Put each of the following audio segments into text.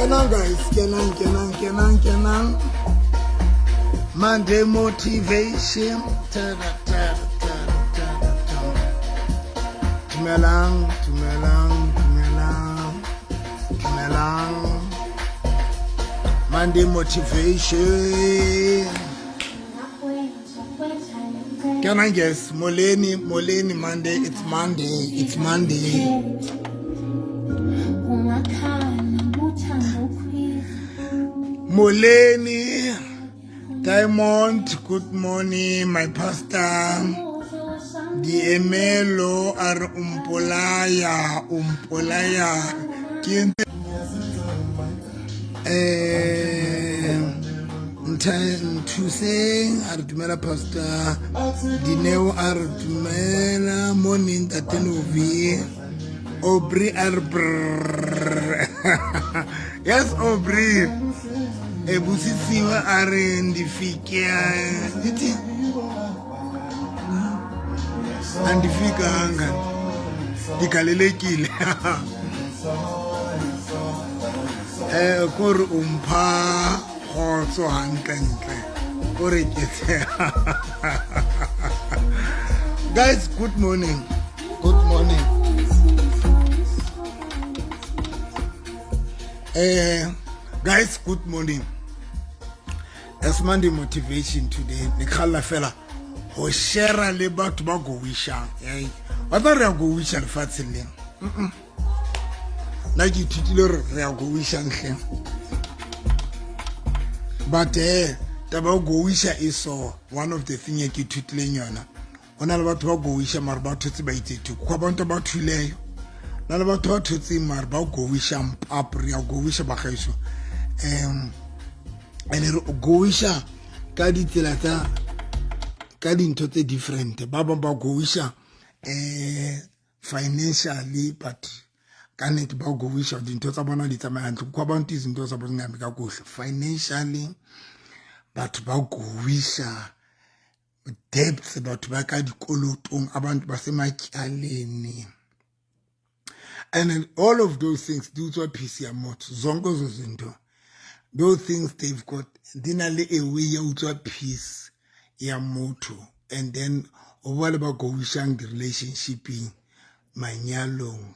Kenang guys, kenang, kenang, kenang, kenang. Monday motivation. Tada, tada, tada, tada, tada. Dumelang, dumelang, dumelang, dumelang. Monday motivation. Kenang guys, molweni, molweni Monday, it's Monday, it's Monday. Molweni, Diamond, good morning, my pastor. Diemelo a re o mpolaya, o mpolaya. Ke eh nthuseng a re dumela pastor Dineo a re dumela morning ntate Novi Aubrey a re brrr. Yes Aubrey e busisiwe a re ndifike ndithi andifikanga ndigalelekile eh kore o mpha kgotso hantlentle kore ke guys, good morning, good morning. Guys, good morning. It's Monday motivation today. Ne kgalla fela ho share le batho ba goishang. Eh, wa tla re ya goisha lefatsheng lena. Nna ke ithutile gore re ya goishang hle. But taba ya go goisha e so one of the thing e ke ithutileng yona. Ho na le batho ba goisha mare ba thotse ba itse thoko. Kwa bantu ba thuleyo. Na le batho ba thotseng mare ba goisha mpap re ya goisha ba gaisho. And re goisha ka ditsela tsa ka dintho tse different. Ba bang ba goisha financially, but ka nnete ba goisha dintho tsa bona di tsamaya hantle. Kwa bantu izinto tsa bona zingahambi kakuhle financially. Batho ba goisha debts, batho ba ka dikolotong, abantu basematyaleni, and then all of those things di utswa peace ya motho. Zonke ezo zinto, those things they've got di na le a way ya utswa peace ya motho. And then o ba le ba goishang di-relationshipeng, manyalong.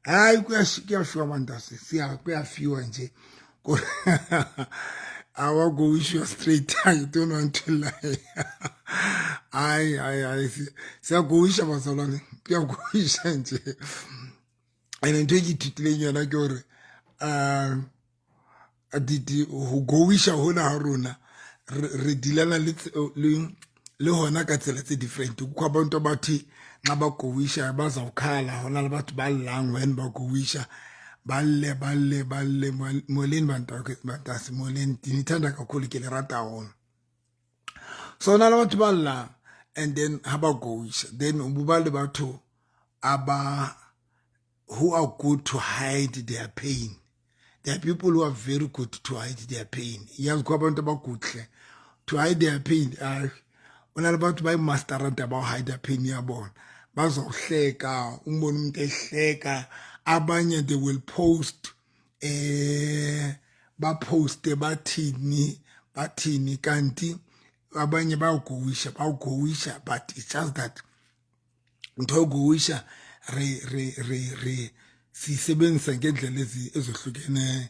Hayi, kuyafiwa bantase, siya kuyafiwa nje. Awagoishwa straight. I don't want to lie. Hayi hayi hayi, siyagoisha bazalwane, kuyagoisha nje. And ntho e ke ithutileng yona ke hore ho goisha hona ha rona re dilana le hona ka tsela tse different. Kukho abantu abathi nxa bagowisha bazawukhala, hona le batho ba llang when ba gowisha, ba lle ba lle ba lle. Molweni bantase, molweni, ndinithanda kakhulu, ke le rata haholo. So na le batho ba llang and then ha ba gowisha, then bo ba le batho aba who are good to hide their pain. There are people who are very good to hide their pain. Yazi kho abantu abaguhle to hide their pain. Hayi, o na le batho ba imastera taba ho hide pain ya bona. Bazohleka, umbone umuntu ehleka. Abanye they will post, ba poste bathini bathini, kanti abanye bayagowisha, bayagowisha, but it's just that ntho yokuwisha re sisebenzisa ngendlela ezohlukene.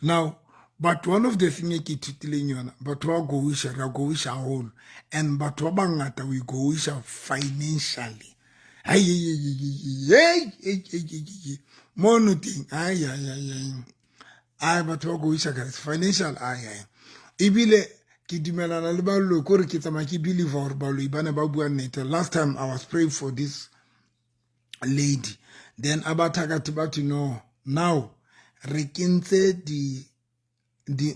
Now, but one of the thing e ke ithutileng yona, batho ba gowisha, re gowisha haholo, and batho ba bangata we gowisha financially. Hey hey hey, mono teng, ai ai ai ai ai, batho ba gowisha guys, financial, ai ai. Ebile ke dumelana le baloi, kore ke tsamaya ke believe gore baloi ba ne ba bua nnete. Last time I was praying for this lady, then abathakathi bathi no, now re kentse di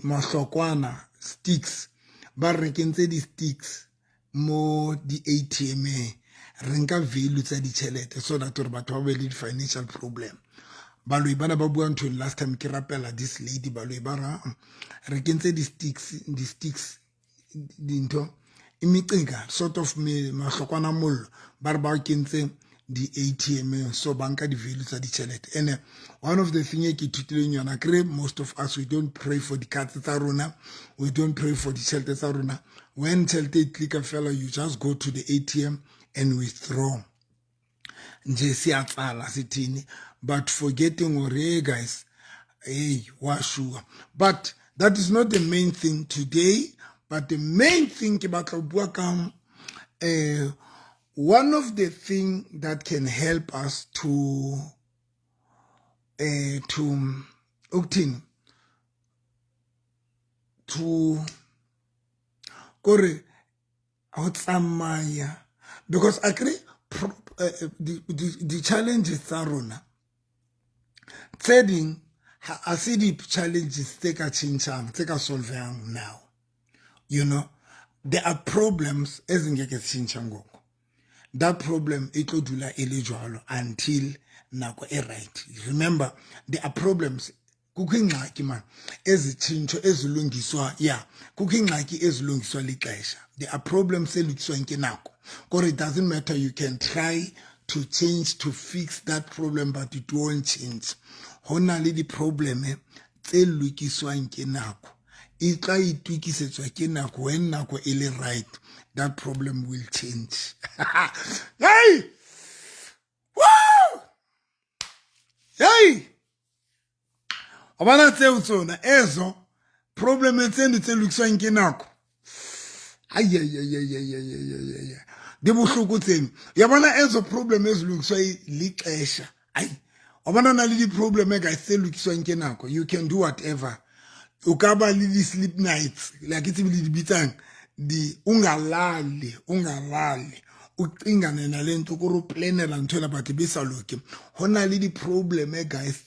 mahlokwana, sticks, ba re kentse di sticks mo di ATM, re nka value tsa ditšhelete so that gore batho ba be le di-financial problem. Baloi bana ba bua nthong. Last time ke rapela this lady, baloi ba ra re kentse di-sticks, di-sticks, dintho imicinga, sort of mahlokwana mollo, ba re ba kentse di-ATM-eng, so ba nka di-value tsa ditšhelete. And one of the thing e ke ithutileng yona kry, most of us, we don't pray for di-cards tsa rona, we don't pray for ditšhelete tsa rona. When tšhelete e clicka fela, you just go to the ATM and withdraw nje, siyatsala sithini, but forgetting gore, hey guys, hey, washuwa. But that is not the main thing today, but the main thing ke batla bua ka one of the thing that can help us to ukuthini, to kore ho tsamaya, because akere di-challenges tsa rona tse ding ha se di-challenges tse ka tjhentjhang, tse ka solvehang now. There are problems ezingeke zitshintsha ngoku. That problem e tlo dula e le jwalo until nako e right. Remember, there are problems, kukho ingxaki man ezitshintsho ezilungiswa, yeah, kukho ingxaki ezilungiswa lixesha. There are problems elungiswa ke nako kodwa it doesn't matter, you can try to change, to fix that problem, but it won't change. Ho na le di-problem tse lokiswang ke nako, e tla itokisetswa ke nako. When nako e le right, that problem will change. Hey! Woo! Hey, wa bona tseo tsona ezo problem tseno tse lokiswang ke nako, ayayayayayayayaya, di bohloko tseno. Ya bona ezo problem ezilungiswa lixesha, ayi, wa bona na le di-problem guys tse lokiswang ke nako. You can do whatever, o ka ba le di-sleep nights, like ke tsebe le di bitsang di, ungalali, ungalali, ucingane nale nto kore o planela ntho ena, but be sa loke. Ho na le di-problem guys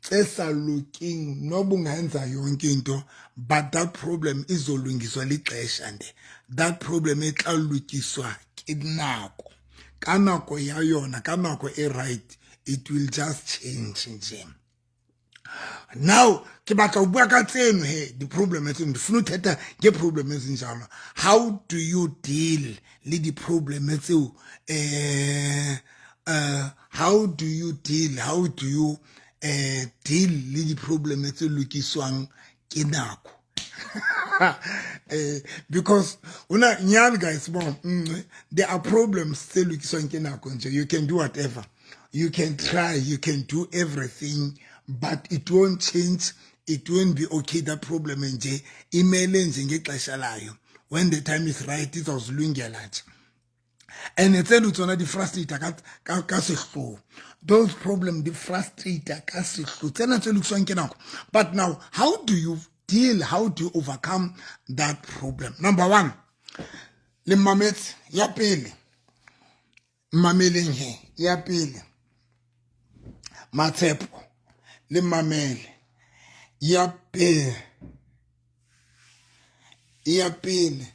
tse sa lokeng noba ungayenza yonke into, but that problem izolungiswa lixesha nde. That problem e tla lokiswa ke nako, ka nako ya yona, ka nako e right, it will just change nje. Now ke batla ho bua ka tseno he, di-problem tseno, ndifuna uthetha nge-problem ezinjalo. How do you deal le di-problem tseo? How do you deal, how do you deal le di-problem tse lokiswang ke nako? Because una nyani guys, bon, there are problems tse lokiswang ke nako nje. You can do whatever, you can try, you can do everything, but it won't change, it won't be okay. That problem nje imele nje ngexesha layo. When the time is right, izawuzilungela nje. And tseno tsona di frustrate ka sehloho. Those problem di frustrate ka sehloho, tsena tse lokiswang ke nako. But now, how do you deal, how do you overcome that problem? Number one, le mametse ya pele, mameleng he, ya pele, Matshepo, le mamele ya pele, ya pele.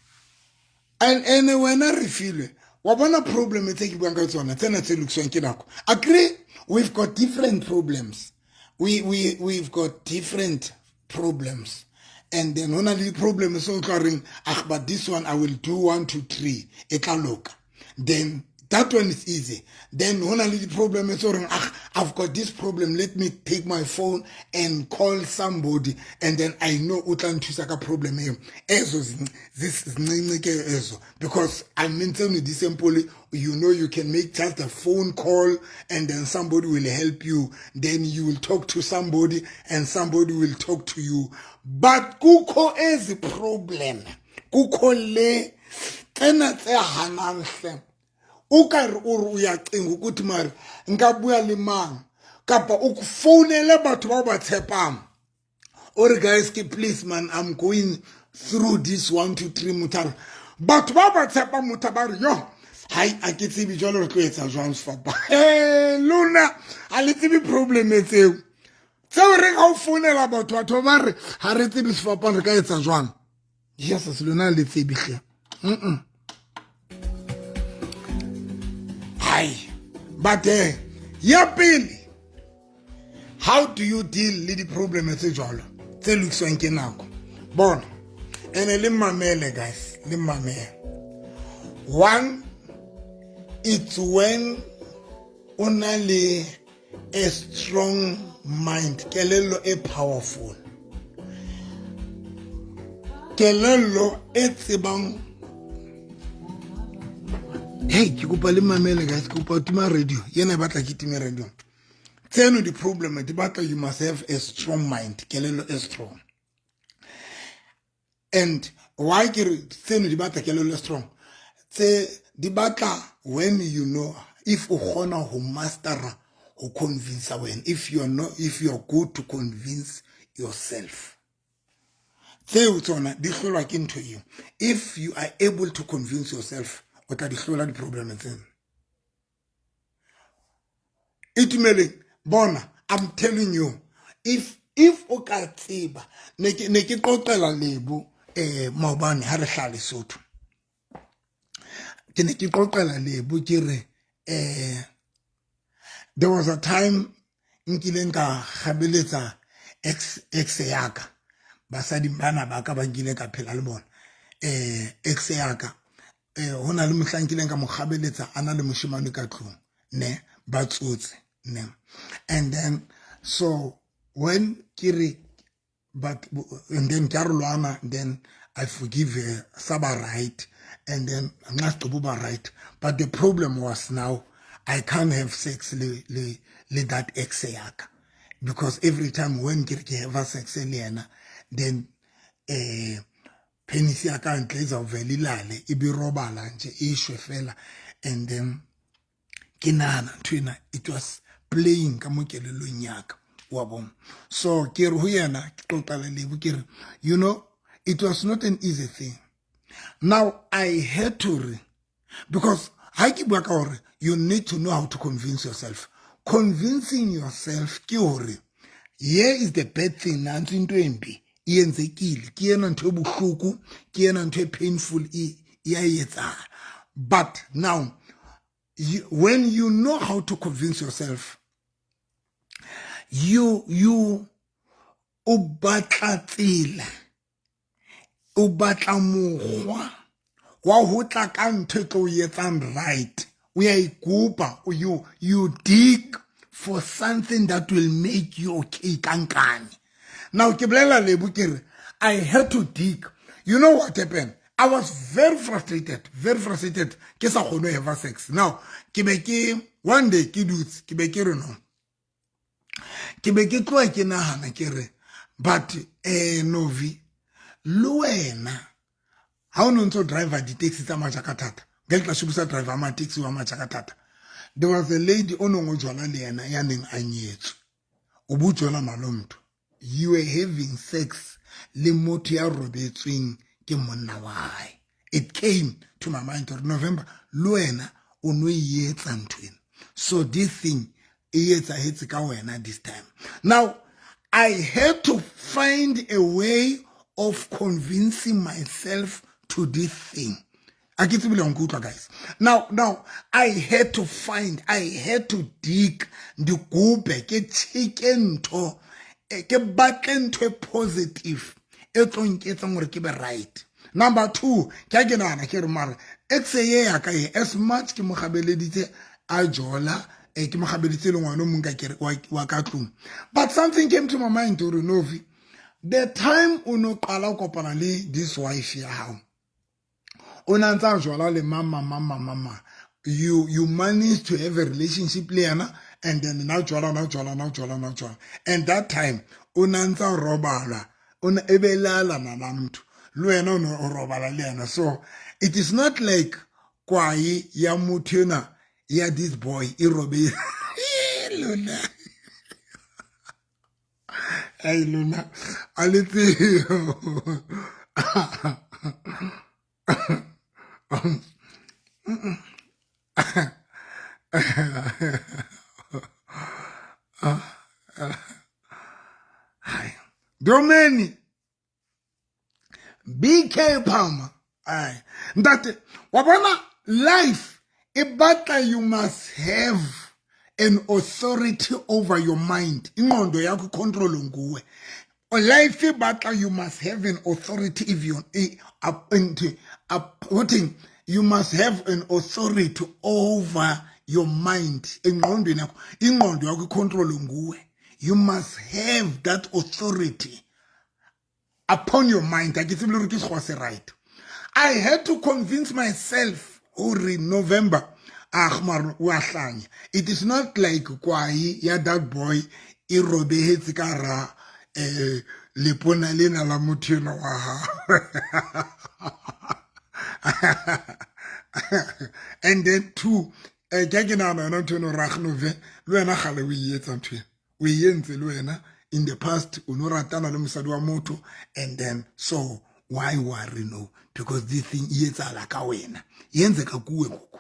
And wena re filwe, wa bona problem tse ke buang ka tsona, tsena tse lokiswang ke nako. Agree, we've got different problems, we've got different problems, and then hona le problem so tla reng, ah, but this one I will do 1 2 3, e tla loka. Then that one is easy. Then hona le di-problem tse reng, ah, I've got this problem, let me take my phone and call somebody, and then I know o tla nthusa ka problem eo. Ezo zincinci ke ezo, because I mean, tseno di simple. You know, you can make just a phone call and then somebody will help you. Then you will talk to somebody and somebody will talk to you. But kukho ezi problem, kukho le tsena tse hanang hle, o ka re o re o ya cinga ukuthi mare nka bua le mang, kapa o founele batho ba ba tshepang, o re, "Guys, ke please man, I'm going through this 1 2 3." Motho, batho ba ba tshepang motho ba re, "Yo, hai, a ke tsebe jwale re tlo etsa jwang sefapa." E lona ha le tsebe problem tseo, tseo re ga o founela batho, batho ba re, "Ha re tsebe sefapano, re ka etsa jwang?" Jesus, lona le tsebe hle. Hai, but ya pele, how do you deal le di-problem tse jwalo tse lokiswang ke nako? Bona, ene le mamele guys, le mamele. One, it's when o na le a strong mind, kelello e powerful, kelello e tsebang. Hey, ke kopa le mamele guys, ke kopa tima radio yena e batla ke time radio. Tseno di-problem di batla you must have a strong mind, kelello e strong. And why ke re tseno di batla kelello e strong? Tse di batla when you know if o kgona ho mastera ho convince wena, if you are not, if you are good to convince yourself. Tseo tsona di hlolwa ke ntho eo. If you are able to convince yourself, o tla di hlola di-problem tseno. Itumeleng bona, I'm telling you, if o ka tseba, ne ke qoqela Lebo maobane ha re hlaha Lesotho, ke ne ke qoqela Lebo ke re there was a time nkileng ka gabeletsa ex yaka, basadi bana ba ka ba nkileng ka phela le bona, ex yaka, ho na le mohlang nkileng ka mo gabeletsa a na le moshemane ka tlung, ne ba tsotse ne. And then so when ke re, but and then ke a re lwana, then I forgive her, sa ba right, and then nxa sigqiba uba right, but the problem was now I can't have sex le that ex yaka, because every time when ke re ke have sex le yena, then penis ya ka ntle izawuvela ilale ibirobala nje ishwe fela. And then ke nahana ntho ena, it was playing ka mo kelellong ya ka, wa bona. So ke re ho yena, ke qoqela Lebo ke re, you know, it was not an easy thing. Now I had to re, because ha ke bua ka hore you need to know how to convince yourself, convincing yourself ke hore here is the bad thing, nantsi into embi iyenzekile, ke ena ntho e bohloko, ke ena ntho e painful e ya etsahala. But now you, when you know how to convince yourself, you o batla tsela, o batla mokgwa wa ho tla ka ntho e tlo o etsang right. O ya ikopa, you dig for something that will make you okay ka nkane. Now ke bolela Lebo ke re I had to dig. You know what happened? I was very frustrated, very frustrated, ke sa kgone ho have sex. Now ke be ke one day ke dutse, ke be ke re no, ke be ke tloha ke nahana ke re, but Novi, le wena ha o no ntso driver di-taxi tsa majakathata, ngeli xesha ubusa-driver ama-taxi wa majakathata, there was a lady o neng o jola le yena ya neng a nyetswe. O bo jola nalo motho, you were having sex le motho ya robetsweng ke monna wa hae. It came to my mind hore November, le wena o no e etsa ntho ena, so this thing e etsahetse ka wena this time. Now I had to find a way of convincing myself to this thing. A ke tsebile nkutlwa guys. Now I had to find, I had to dig, ndigubhe, ke tjheke ntho, ke batle ntho e positive e tlo nketsang hore ke be right. Number two, ke a ke nahana ke re mara ex ye ya ka ye, as much ke mo gabeleditse a jola, ke mo gabeleditse le ngwana o mong ka kere wa ka tlung, but something came to my mind hore Novi, the time o no qala ho kopana le this wife ya hao, o na ntsa jola le mama mama mama, you managed to have a relationship le yena, and then na jola na jola na jola na jola, and that time o na ntsa robala, o na e be lala na la motho, le wena o ne o robala le yena. So it is not like kwae ya motho ena ya this boy e robe lona. Ai lona a le tsebe. Domeni BK Palmer, ai ntate wa bona, life e batla you must have an authority over your mind. Ingqondo yakho control nguwe. Life e batla you must have an authority if you up into up, what thing? You must have an authority over your mind engqondweni yakho, ingqondo yakho icontrol nguwe. You must have that authority upon your mind. A ke tsebe le gore ke sekgowa se right. I had to convince myself gore November ah mara o a hlanya. It is not like kwai ya that boy e robehetse ka ra lepona lena la motho enwa wa gago. And then two, ke ke nagana yona ntho eno ragnove le wena gale o e etsa ntho eno, o e entse le wena in the past, o no ratana le mosadi wa motho, and then so why worry no? Because this thing e etsala ka wena, e yenzeka kuwe ngoku.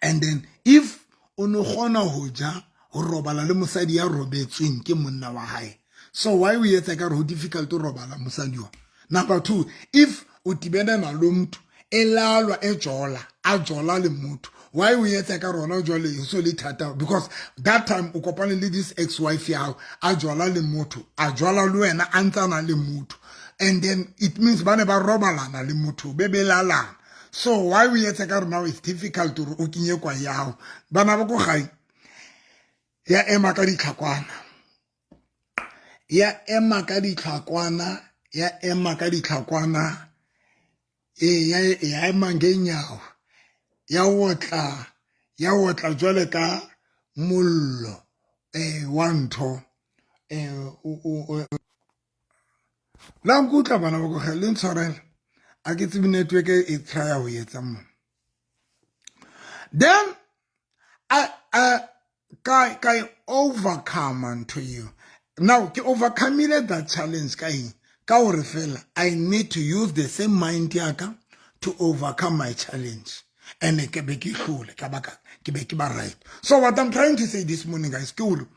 And then if o no kgona ho ja ho robala le mosadi ya robetsweng ke monna wa hae, so why o etsa ka re ho difficult ho robala mosadi wa? Number two, if o tibene lo motho elalwa ejola a jola le motho, why o etsa ka rona jwale so le thata? Because that time o kopane le this ex wife ya hao a jola le motho, a jola le wena a ntsana le motho, and then it means ba ne ba robalana le motho be belalana. So why o etsa ka rona it's difficult hore o kenye kwa ya hao? Bana ba ko gae ya ema ka ditlhakwana, ya ema ka ditlhakwana, ya ema ka ditlhakwana, e ya ema ngenyawo, ya otla, ya otla jwale ka mollo wa ntho la nkutlwa bana ba ko gae le ntshwarela, a ke tsebe network e try ho etsa mo. Then I ka overcome ntho eo. Now ke overcome that challenge ka eng? Ka hore fela I need to use the same mind ya ka to overcome my challenge, and ke be ke hlole ka baka ke be ke ba right. So what I'm trying to say this morning, guys, ke hore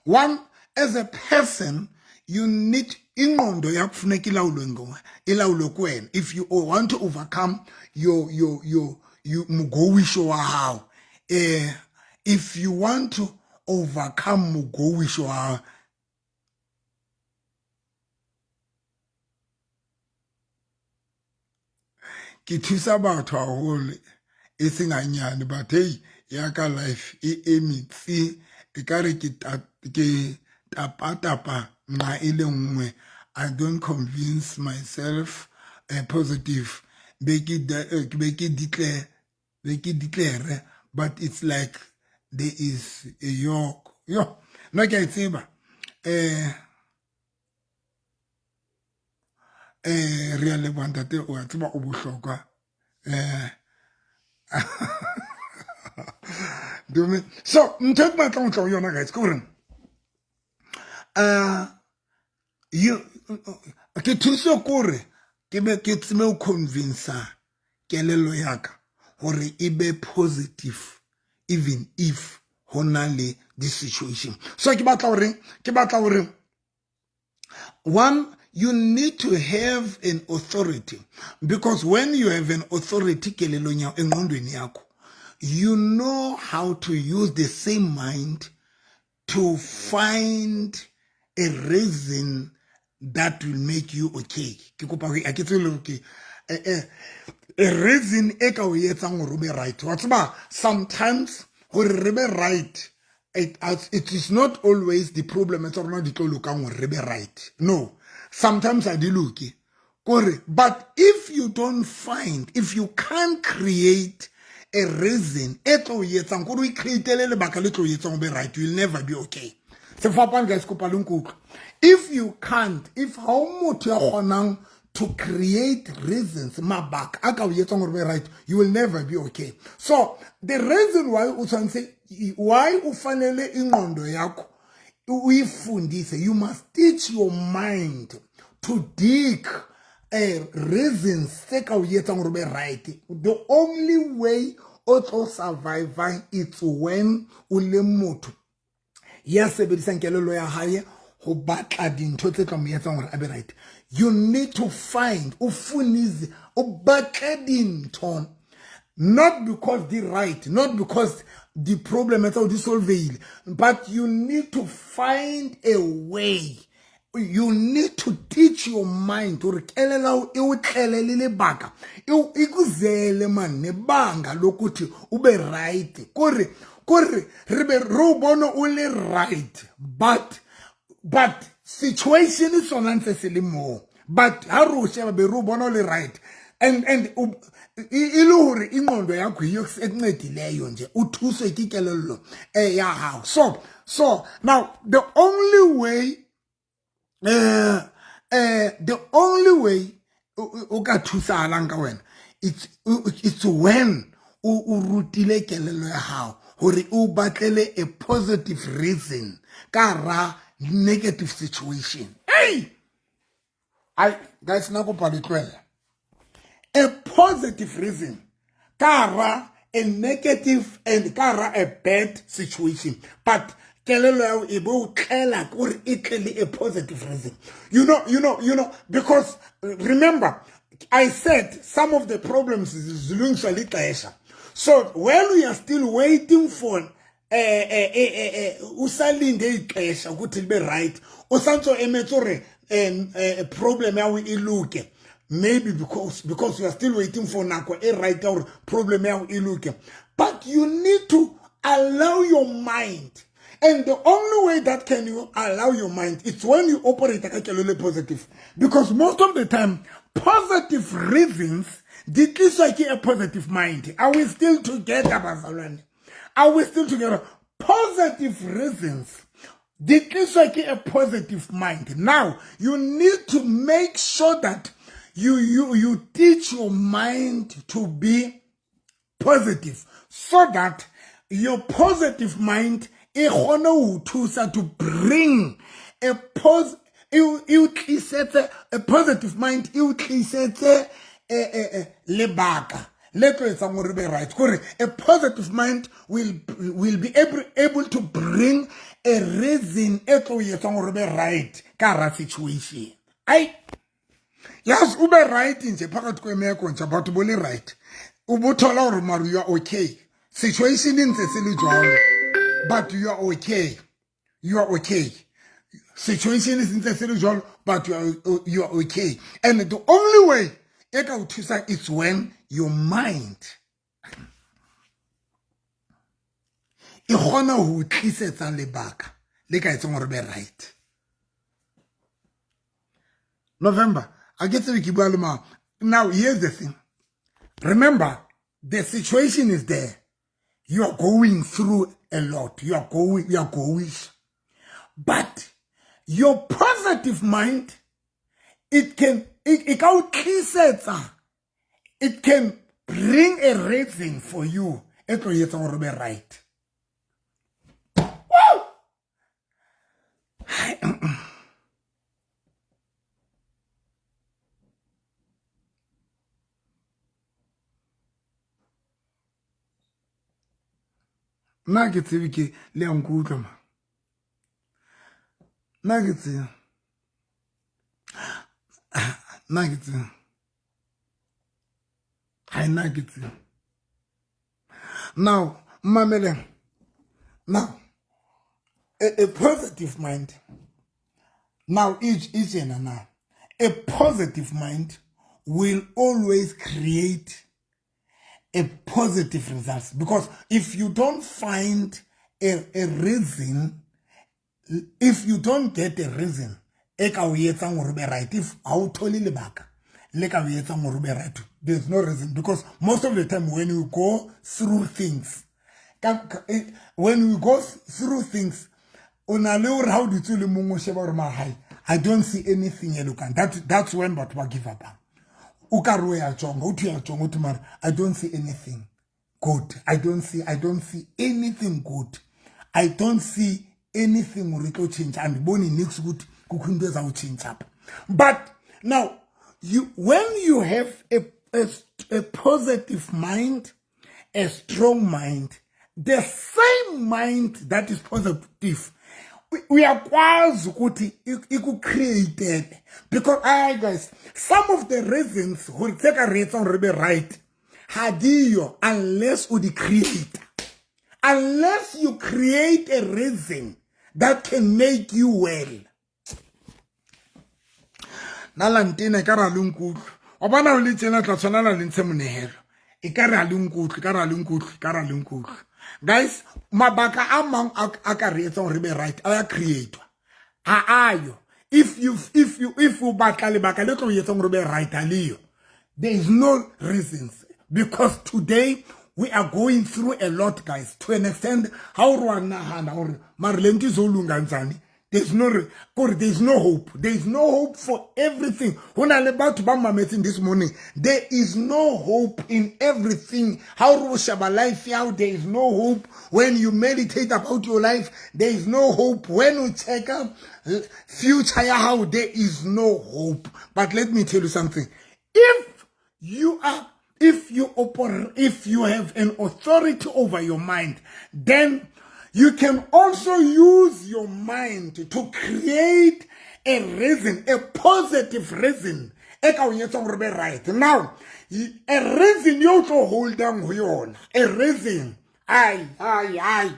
one, as a person you need ingqondo yakho kufuneka ilawulwe nguwe, ilawulwe kuwena. If you want to overcome your mogowisho wa hao, if you want to overcome mogowisho wa hao, ke thusa batho haholo e seng hanyane, but hey, ya ka life e eme tsi, e ka re ke tapa-tapa nqa e le nngwe. I don't convince myself positive be ke declare, but it's like there is a yoke. Yo no ke a tseba re a leboha ntate, o a tseba o bohlokwa. So ntho e ke batlang ho tla ho yona, guys, ke hore ke thuso kore ke be ke tsebe ho convince kelello ya ka hore e be positive even if ho na le this situation. So ke batla hore one, you need to have an authority, because when you have an authority kelellong ya engqondweni yakho, you know how to use the same mind to find a reason that will make you okay. Ke kopa hore a ke tsebe le ke a reason e ka o etsang hore o be right. Wa tseba sometimes hore re be right, it is not always the problem tsa rona di tlo lokang hore re be right. No, sometimes a di loke. Kore, but if you don't find, if you can't create a reason e tlo etsang gore o create-ele lebaka le tlo etsang o be right, you will never be okay. Sefapano, guys, kopa le nkutlwe. If you can't, if ha o motho ya kgonang to create reasons, mabaka a ka o etsang gore o be right, you will never be okay. So the reason why o tshwanetse, why o fanele ingqondo yakho uyifundise, you must teach your mind to dig reasons tse ka o etsang gore o be right. The only way o tlo survive it's when o le motho ya sebedisang kelello ya hae ho batla dintho tse tla mo etsang hore a be right. You need to find, o funise, o batle dintho, not because they right, not because the problem tsa o di solveile, but you need to find a way You need to teach your mind gore kelelao e o tlele le lebaka e kuzele man nebanga lokuthi ube right kore kore re be re o bone o le right but but situation sona ntse se le moo but ha re o sheba be re o bona o le right and e le hore ingqondo yakho yiyo ekuncedileyo nje o thuswe ke kelello eh, ya hao. So now the only way the only way o ka thusahalang ka wena it's when o rutile kelello ya hao hore o batlele a positive reason ka ra negative situation. Hey, ai guys, na kopa le tlohella a positive reason ka ra a negative and ka ra a bad situation, but kelello ya e bo tlela kore e tle le a positive reason. You know, because remember I said some of the problems zilungiswa lixesha. So while we are still waiting for usalinde ixesha ukuthi libe right, o santse o emetse hore problem ya e loke, maybe because you are still waiting for nako e right ya hore problem ya e loke, but you need to allow your mind. And the only way that can you allow your mind, it's when you operate ka kelello positive, because most of the time positive reasons di tliswa ke a positive mind. Are we still together, bazalwane? Are we still together? Positive reasons di tliswa ke a positive mind. Now you need to make sure that you teach your mind to be positive so that your positive mind e kgone ho thusa to bring a pos e o tlisetse a positive mind, e o tlisetse lebaka le tlo etsang hore be right, kore a positive mind will be able to bring a reason e tlo etsang hore be right ka hara situation. Ai yazi ube right nje phakathi kwemeko nje but bole right, ubuthola hore mara you are okay, situation ntse se le jwalo, but you are okay, you are okay, situation is ntse se le jwalo, but you are okay. And the only way e ka o thusang is when your mind e kgona ho tlisetsa lebaka le ka etsang hore be right. November, a ke tsebe ke bua le mang. Now here's the thing. Remember, the situation is there, you are going through a lot, you are going, but your positive mind, it can e ka o tlisetsa, it can bring a reason for you e tlo etsang hore be right. Woo! Hai, nna ke tsebe ke le ya nkutlwa ma nna ke tsebe, nna ke tsebe, ha nna ke tsebe. Now mameleng. Now a positive mind, now each and now a positive mind will always create a positive results, because if you don't find a reason, if you don't get a reason e ka o etsang hore o be right, if ha o thole lebaka le ka o etsang hore o be right, there's no reason. Because most of the time when we go through things, when we go through things, o na le hore ha o dutse le mongwe o sheba hore mahai, I don't see anything e lokang. That's when batho ba give up. O ka re o ya jonga, o thi ya jonga, o thi mara I don't see anything good, I don't see anything good, I don't see anything gore e tlo change, andiboni nix ukuthi kukho into ezawutshintsha apha. But now you when you have a positive mind, a strong mind, the same mind that is positive, uyakwazi ukuthi ikucreatele, because I guys, some of the reasons gore tse ka re etsang re be right ha diyo unless o di create, unless you create a reason that can make you well. Nna la ntena e ka re ha le nkutlwe. Wa bona ho le tjena tla tshwanela le ntshe monehelo. E ka re ha le nkutlwe, ka re ha le nkutlwe, ka re ha le nkutlwe. Guys, mabaka a mang a ka re etsang hore re be right a ya create-wa. Ha ayo. If you batla lebaka le tlo etsang hore be right ha leyo. There is no reasons because today we are going through a lot, guys, to an extent ha o re wa nahana hore mare le ntho e zo lunga njani. There's no kore there is no hope. There is no hope for everything. Ho na le batho ba mametseng this morning. There is no hope in everything. Ha o re o sheba life ya hao, there is no hope. When you meditate about your life, there is no hope. When you check out future ya hao, there is no hope. But let me tell you something. If you are, if you oper, if you have an authority over your mind, then you can also use your mind to create a reason, a positive reason. E ka o etsang hore be right. Now, a reason you tlo hold down ho yona. A reason. Ai, ai, ai.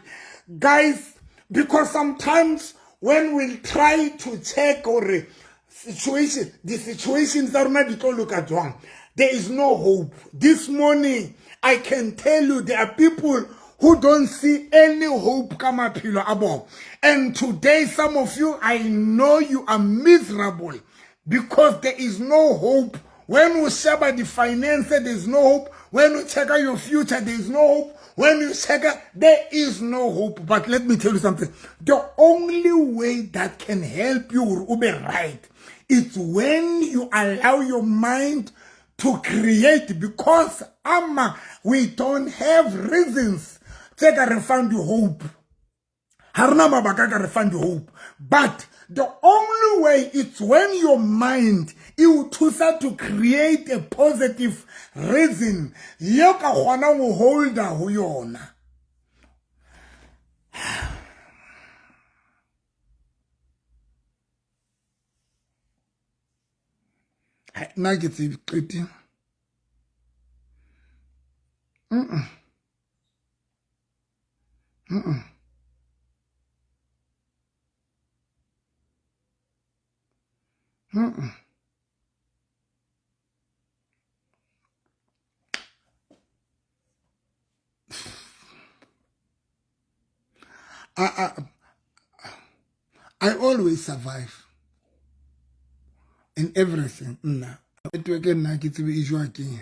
Guys, because sometimes when we try to check or situation, the situations tsa rona di tlo loka jwang, there is no hope. This morning, I can tell you there are people who don't see any hope ka maphelo a bona. And today, some of you, I know you are miserable because there is no hope. When you share the finance, there is no hope. When you check out your future, there is no hope. When you check out, there is no hope. But let me tell you something. The only way that can help you be right is when you allow your mind to create, because ama, we don't have reasons tse ka re fang di-hope. Ha rena mabaka ka re fang di-hope. But the only way is when your mind e o thusa to create a positive reason ye ka kgonang ho holda ho yona. Nna ke tsebe qete. Mm-mm. Mm-mm. Mm-mm. I always survive in everything. Nna. Network nna ke tsebe e jwa ke eng.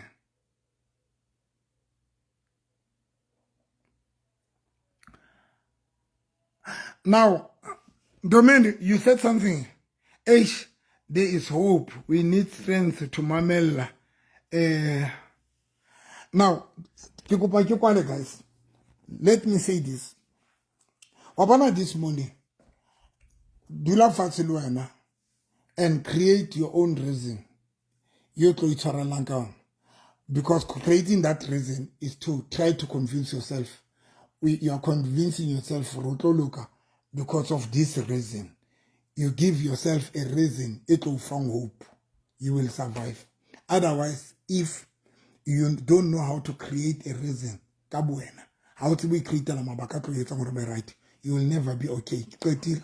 Now, Domain, you said something. H, there is hope. We need strength to mamela. Now, ke kopa ke kwale, guys. Let me say this. Wa bona this morning, dula fatshe le wena and create your own reason. Yo tlo itshwarelang ka yona. Because creating that reason is to try to convince yourself. You are convincing yourself hore o tlo loka because of this reason. You give yourself a reason, it will find hope. You will survive. Otherwise, if you don't know how to create a reason, ka bo wena, ha o tsebe ho i-create-ela mabaka a tlo etsang hore be right, you will never be okay. Qetile.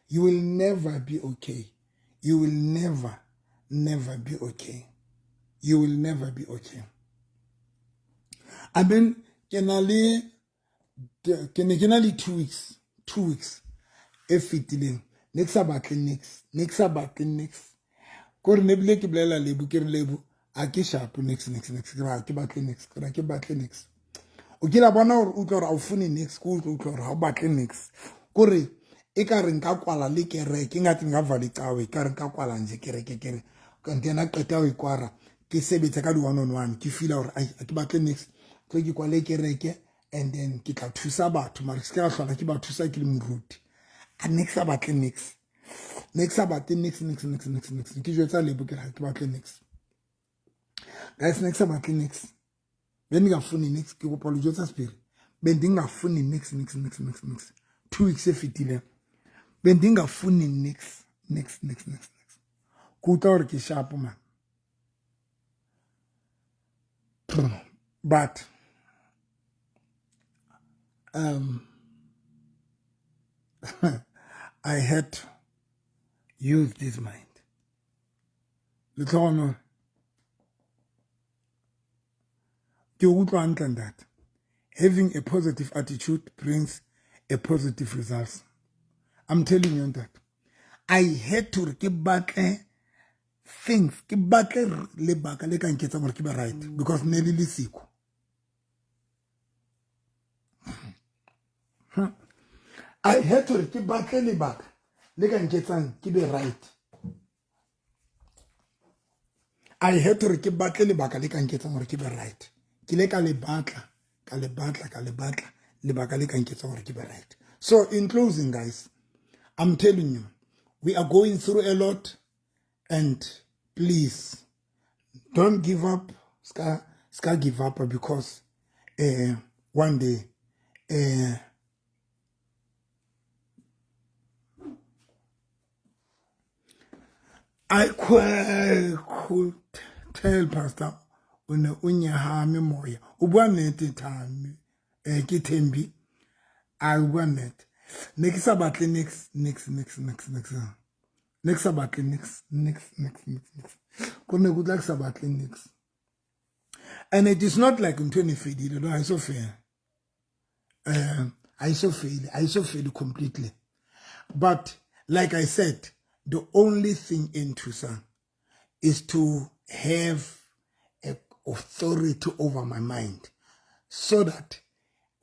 You will never be okay. You will never, never be okay. You will never be okay. I mean, ke na le, ke ne ke na le 2 weeks, 2 weeks e fetileng. Ne ke sa batle nix, ne ke sa batle nix. Kore ne bile ke bolela Lebo, ke re Lebo, a ke sharp nix, nix, nix. Ke re ha ke batle nix, ke re ha ke batle nix. O kile bona hore utlwa hore ha o fune nix, ke utlwa utlwa hore ha o batle nix. Kore e ka re nka kwala le kereke, ngathi nka vala icawe, e ka re nka kwala nje kereke, ke re, kanti yena qeta ho ikwara, ke sebetsa ka di one on one, ke feel hore ai, ha ke batle nix, tlo ke kwale kereke, and then ke tla thusa batho, mara ke se ka hlola ke ba thusa ke le moruti. A ne ke sa batle nix. Ne ke sa batle nix, nix, nix, nix, nix. Ke jwetsa Lebo ke re ha ke batle nix. Guys, ne ke sa batle nix. Bendingafuni nix, ke kopa lo jwetsa sephiri. Bendingafuni nix, nix, nix, nix, nix. 2 weeks e fetileng. Bendingafuni nix, nix, nix, nix, nix. Ke utlwa hore ke sharp, man. But I had to use this mind. Letlhogonolo, ke utlwa hantle ntate. Having a positive attitude brings a positive results. I'm telling you ntate, I had to re ke batle things, ke batle lebaka le ka nketsang gore ke be right, because ne le le siko. I had to re ke batle lebaka le ka nketsang ke be right. I had to re ke batle lebaka le ka nketsang gore ke be right. Ke le ka le batla, ka le batla, ka le batla lebaka le ka nketsang gore ke be right. So in closing, guys, I'm telling you, we are going through a lot, and please don't give up. Ska give up, because one day I could tell Pastor o ne o nyahame moya. O bua nnete Thami, ke Thembi. A bua nnete. Ne ke sa batle nix nix nix nix nix. Ne ke sa batle nix nix nix nix nix. Ko ne ke tla ke sa batle nix. And it is not like ntho e ne fedile, no, ha e so fele. Ha e so fele, ha e so fele completely. But like I said, the only thing in thusang is to have a authority over my mind, so that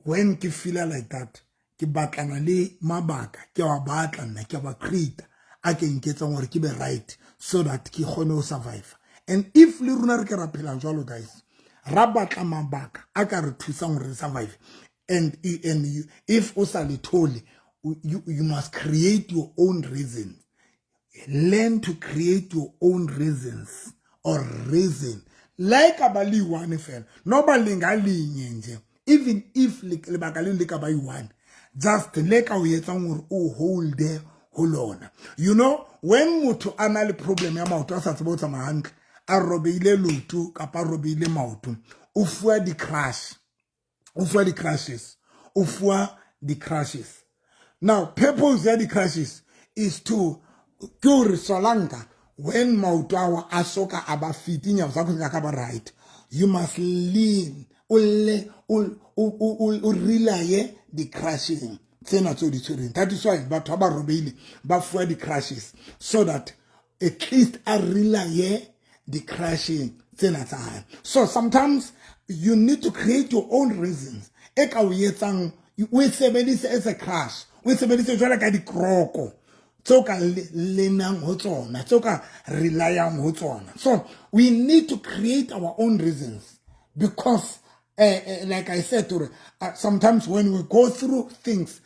when ke feel like that, ke batlana le mabaka, ke wa batla nna, ke wa create a ke nketsang hore ke be right, so that ke kgone ho survive. And if le rona re ke ra phela jwalo, guys, ra batla mabaka a ka re thusang hore re survive. And you, if o sa le thole, you must create your own reasons. Learn to create your own reasons or reason. Like a ba le one fela, no ba lenga linye nje. Even if lebaka le le ka ba one, just le ka o etsang hore o hold ho lona. You know, when motho a na le problem ya maoto, a sa tsebe ho tsamaya hantle, a robeile loto kapa a robeile maoto, o fuwa di-crush, o fuwa di-crushes, o fuwa di-crushes. Now, purpose ya di-crushes is to ke hore solanka when maoto ao a soka a ba fit, inyawo zakho zingaka ba right, you must lean, o le, o, o, o, o relaye di-crushing tsena tseo di tshwereng. That is why batho ba ba robeile ba fuwa di-crushes, so that at least a relaye di-crushing tsena tsa hae. So sometimes you need to create your own reasons e ka o etsang o e sebedise as a crush, o e sebedise jwalo ka dikroko tseo ka lenang ho tsona, tseo ka relyang ho tsona. So we need to create our own reasons, because like I said, sometimes when we go through things,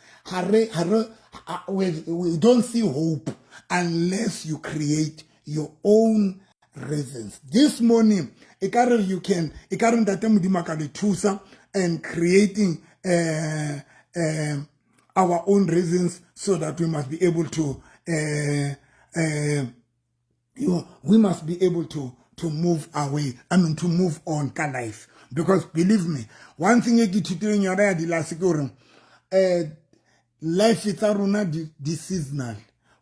we don't see hope unless you create your own reasons. This morning, ekare you can, ekare ntate Modimo a ka le thusa and creating our own reasons, so that we must be able to, you know, we must be able to move away, I mean to move on ka life. Because believe me, one thing e ke ithutileng yona ya dilase ke hore, life tsa rona di seasonal,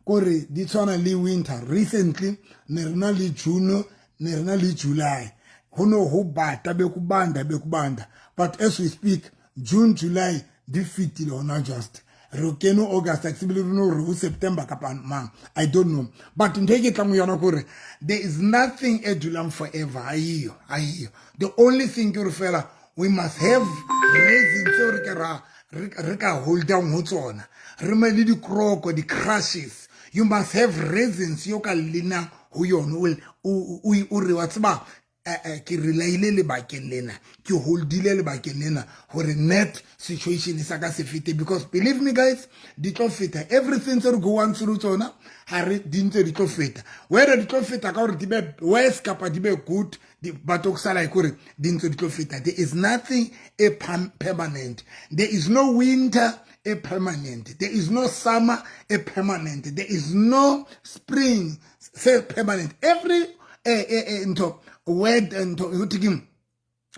kore di tshwana le winter. Recently ne re na le June, ne re na le July, ho no ho bata, be ku banda, be ku banda. But as we speak, June, July di fetile hona, just re kene August, a ke tsebe le rona hore ho September kapa mang, I don't know. But ntho e ke tlang ho yona ke hore there is nothing e dulang forever, aiyo, aiyo. The only thing ke hore fela we must have reasons tseo re ke ra, re ka hold down ho tsona, re me le dikroko, di-crushes. You must have reasons yo ka lenang ho yona, o re wa tseba, ke relaile lebakeng lena, ke holdile lebakeng lena hore net situation e sa ka se fete. Because believe me guys, di tlo feta. Everything tse re go through tsona, ha re di ntse di tlo feta. Whether di tlo feta ka hore di be worse kapa di be good, but o sala ke hore di ntse di tlo feta. There is nothing a permanent. There is no winter a permanent. There is no summer a permanent. There is no spring say permanent. Every ntho word ntho ho thekeng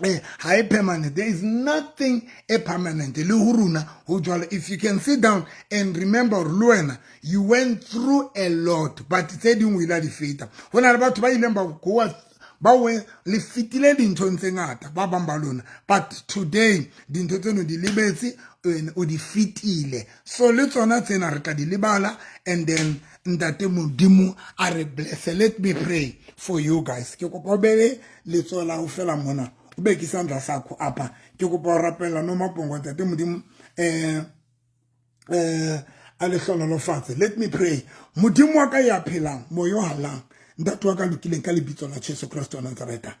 Ha e permanent. There is nothing e permanent. Le ho rona ho jwalo. If you can sit down and remember hore le wena you went through a lot, but tse ding o ile a di feta. Ho na le batho ba ileng ba goa ba we le fetile dinthong tse ngata ba bang ba lona, but today dintho tseno di lebetse, o di fetile. So le tsona tsena re tla di lebala, and then Ntate Modimo a re bless. Let me pray for you guys. Ke kopa o bele letsoho la ho fela mona, o be ke sandla sakho apha. Ke kopa o rapela no mapongo. Ntate Modimo a le hlonolofatse. Let me pray. Modimo wa ka ya phelang, moyo halang, ntate wa ka lokileng, ka lebitso la Jesu Kristo wa Nazareta,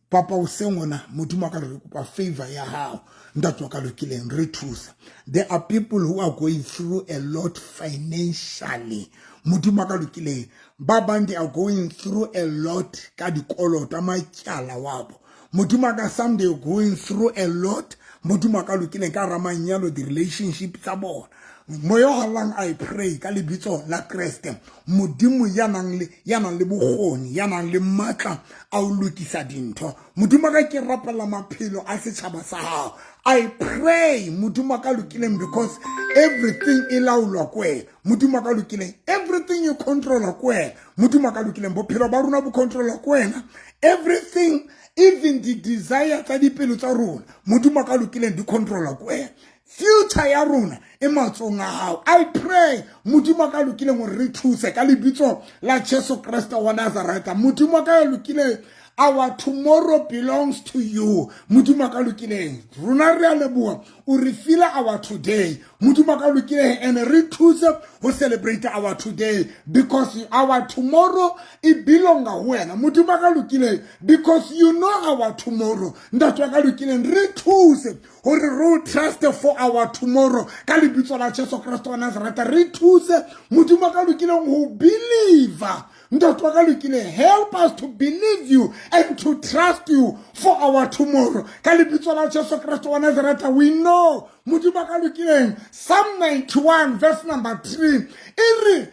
papa o seng ona, Modimo wa ka, re kopa favor ya hao. Ntate wa ka lokileng, re thusa. There are people who are going through a lot financially. Modimo wa ka lokileng, ba bang they are going through a lot ka dikoloto, matyala wabo. Modimo wa ka, some they are going through a lot, Modimo wa ka lokileng, ka ramanyalo, di-relationship tsa bona. Moya o halang, I pray ka lebitso la Kreste, Modimo ya nang le ya nang le bokgoni, ya nang le matla a ho lokisa dintho. Modimo ka, ke rapela maphelo a setjhaba sa hao. I pray, Modimo ka lokileng, because everything e laolwa ke wena. Modimo ka lokileng, everything you control ke wena. Modimo ka lokileng, bophelo ba rona bo controlwa ke wena. Everything, even the desire tsa dipelo tsa rona, Modimo ka lokileng, di controlwa ke wena. Future ya rona e matsong a hao. I pray, Modimo ka lokileng, gore re thuse ka lebitso la Jesu Kriste wa Nazareta. Modimo ka ya lokileng, our tomorrow belongs to you. Modimo ka lokileng, rona re a leboha, o re file our today. Modimo ka lokileng, and re thuse ho celebrate our today, because our tomorrow e belonga ho wena. Modimo ka lokileng, because you know our tomorrow. Ntate wa ka lokileng, re thuse gore re o trust for our tomorrow ka lebitso la Jesu Kristo wa Nazareta. Re thuse, Modimo ka lokileng, go believe. Ntate wa ka lokileng, help us to believe you and to trust you for our tomorrow ka lebitso la Jesu Kristo wa Nazareta. We know, Modimo ka lokileng, Psalm 91 verse number 3 e re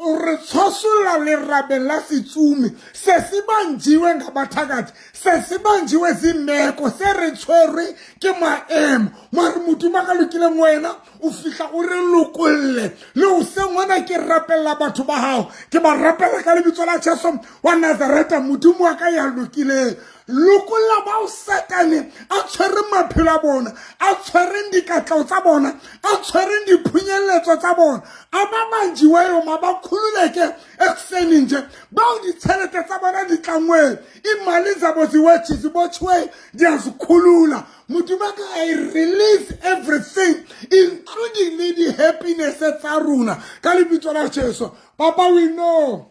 o re tshwasolla lerabeng la setsumi se se banjiwe ngabathakathi, se se banjiwe ziimeko, se re tshwerwe ke maemo. Mare Modimo ka lokileng, wena o fihla o re lokolle. Le o seng ona, ke rapella batho ba gago, ke ba rapela ka lebitso la Jesu wa Nazareta. Modimo wa ka ya lokileng, lokolla bao Satane a tshwereng maphelo a bona, a tshwereng dikatlao tsa bona, a tshwereng diphunyeletso tsa bona. A ba banjiweyo ma ba khululeke ekuseni nje. Bao ditšhelete tsa bona di tlangweng, imali zabo ziwetshi zibotshiweyo, ndiyazikhulula. Modimo ka, I release everything, including le di-happiness tsa rona ka lebitso la Jesu. Papa, we know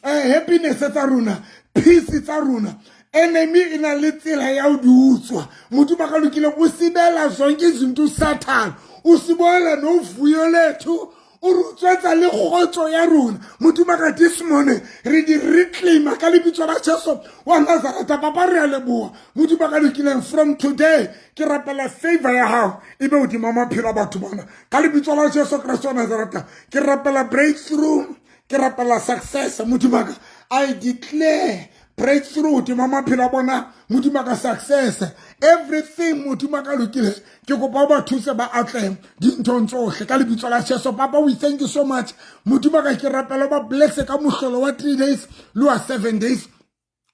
happiness tsa rona, peace tsa rona, enemy e na le tsela ya ho di utswa. Modimo ka lokileng, o sibela zonke izinto uSathane, o sibolela novuyo lethu, o re utswetsa le kgotso ya rona. Modimo ka, this morning re di reclaima ka lebitso la Jesu wa Nazareta. Papa, re a leboha. Modimo ka lokileng, from today ke rapela favor ya gago e be godima maphelo a batho bona ka lebitso la Jesu Kristo wa Nazareta. Ke rapela breakthrough, ke rapela success. Modimo ka, I declare breakthrough hodima maphelo a bona. Modimo ka, success, everything. Modimo ka lokile, ke kopa o ba thuse ba atlehe dinthong tsohle ka lebitso la Jesu. Papa, we thank you so much. Modimo ka, ke rapela ba blesse ka mohlolo wa 3 days, le wa 7 days,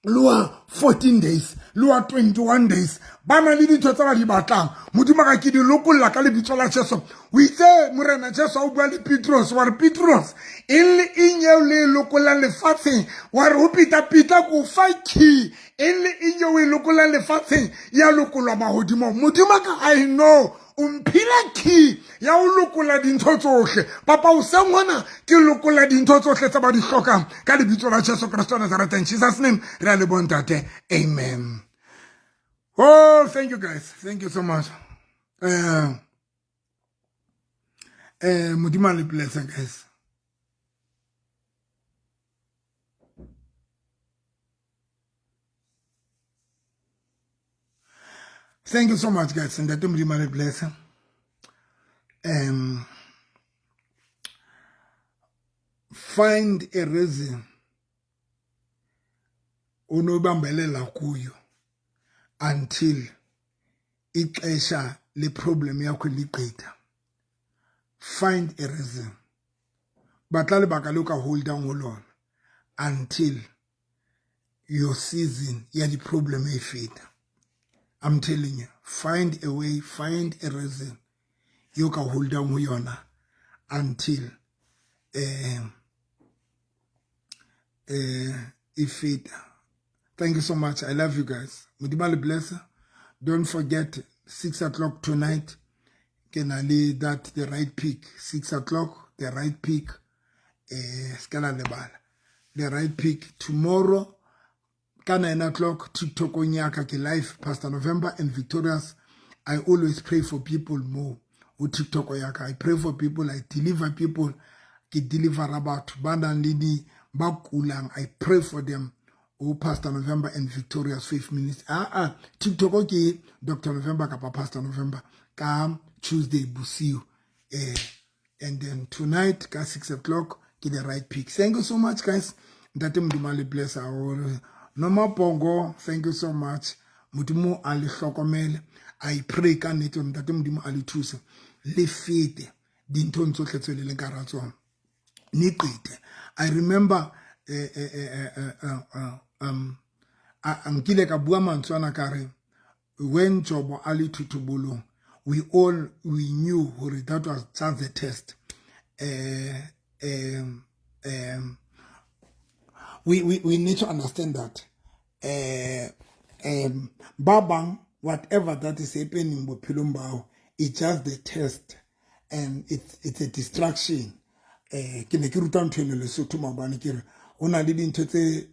le wa 14 days, le wa 21 days. Ba na le dintho tse ba di batlang, Modimo ka, ke di lokolla ka lebitso la Jesu. O itse, Morena Jesu a o bua le Petros, wa re, Petros, eng le eng eo le e lokollang lefatsheng, wa re ho Peter, Peter, ko fa key, eng le eng eo e lokollang lefatsheng ya lokolwa mahodimong. Modimo ka, I know o mphile key ya ho lokola dintho tsohle. Papa, o seng hona ke lokola dintho tsohle tse ba di hlokang ka lebitso la Jesu Kristo wa Nazareth. In Jesus name re a le bontate, amen. Oh, thank you guys, thank you so much. Modimo a le bless, guys. Thank you so much, guys. Ntate Modimo a le bless. Find a reason onobambelela kuyo. Until ixesha le-problem yakho ligqitha, find a reason, batla lebaka le o ka holdang ho lona until your season ya di-problem e feta. I'm telling you, find a way, find a reason yo ka holdang ho yona until e feta. Thank you so much. I love you guys. Modimo le bless. Don't forget, 6 o'clock tonight ke na le that The Right Pick. 6 o'clock, The Right Pick. Se la lebala The Right Pick. Tomorrow ka 9 o'clock, TikTok ya ka ke live, Pastor November and Victorious. I always pray for people more o TikTok ya ka. I pray for people, I deliver people. Ke delivera batho ba nang le di ba kulang. I pray for them o Pastor November and Victorious Faith Ministry. Ah, TikTok ke Dr November kapa Pastor November ka Tuesday bosiu, and then tonight ka 6 o'clock ke The Right Pick. Thank you so much, guys. Ntate Modimo a le bless haholo. Noma Pongo, thank you so much. Modimo a le hlokomele. I pray ka nnete hore Ntate Modimo a le thuse, le fete dinthong tsohle tse le leng ka hara tsona, ni qete. I remember nkile ka bua mantswe ana ka re when Jobo a le thothobolong, we all, we knew hore that was just the test. We need to understand that ba bang, whatever that is happening bophelong bao, it's just the test and it's a distraction. Ke ne ke ruta ntho eno Lesotho maobane, ke re ho na le dintho tse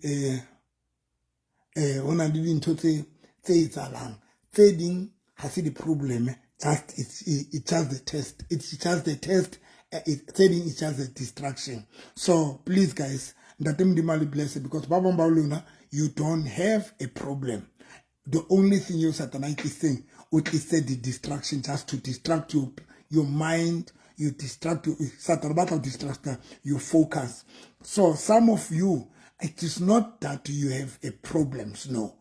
ho na le dintho tse etsahalang, tse ding ha se di-problem, just it's just the test, it's just the test. Tse ding, it's just a distraction. So please, guys, Ntate Modimo a le bless, because ba bang ba lona, you don't have a problem. The only thing you, Satan a tlisitseng, o tlisitse the distraction, just to distract your mind. You distract you, Satan batla ho distract your focus. So some of you, it is not that you have a problems, no,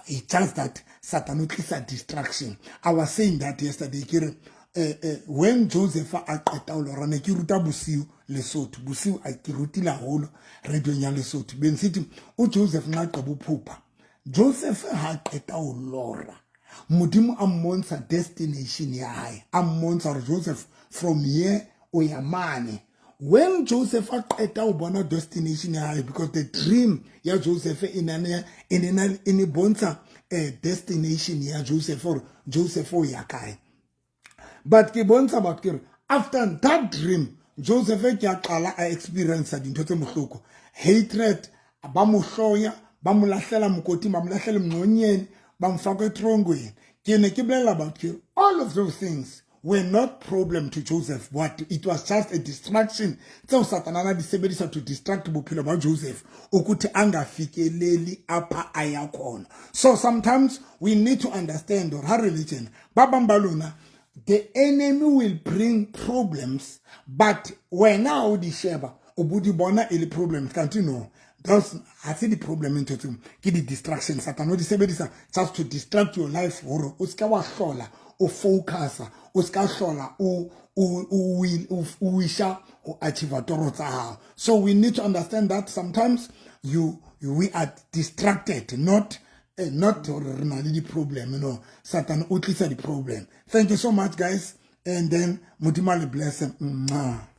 it's just that Satan o tlisa distraction. I was saying that yesterday, ke re when Joseph a qeta ho lora, ne ke ruta bosiu Lesotho, bosiu a ke rutile haholo radiong ya Lesotho, bengisithi uJoseph nxa qeba uphupha, Joseph ha qeta ho lora, Modimo a mmontsha destination ya hae, a mmontsha hore Joseph, from here o ya mane. When Joseph a qeta ho bona destination ya hae, because the dream ya Joseph e ne bontsha destination ya Joseph, or Joseph o ya kae. But ke bontsha batho ke re after that dream, Joseph ke a qala a experience dintho tse bohloko, hatred, ba mo hloya, ba mo lahlela mokoting, ba mo lahlela mngqonyeni, ba mo faka etrongweni. Ke ne ke bolela batho ke all of those things were not problem to Joseph, but it was just a distraction tseo Satana a di sebedisa to distract bophelo ba Joseph ukuthi angafikeleli apha aya khona. So sometimes we need to understand or ha religion ba bang ba lona, the enemy will bring problems, but wena o di sheba, o bo di bona e le problems, kanti no, those ha se di-problem, ntho tseo ke di-distraction. Satan o di sebedisa just to distract your life hore o seka wa hlola o focusa, o seka hlola o wisha ho achieve toro tsa hao. So we need to understand that sometimes we are distracted, not hore re na le di-problem. No, Satan o tlisa di-problem. Thank you so much, guys, and then Modimo a le bless. Mwah.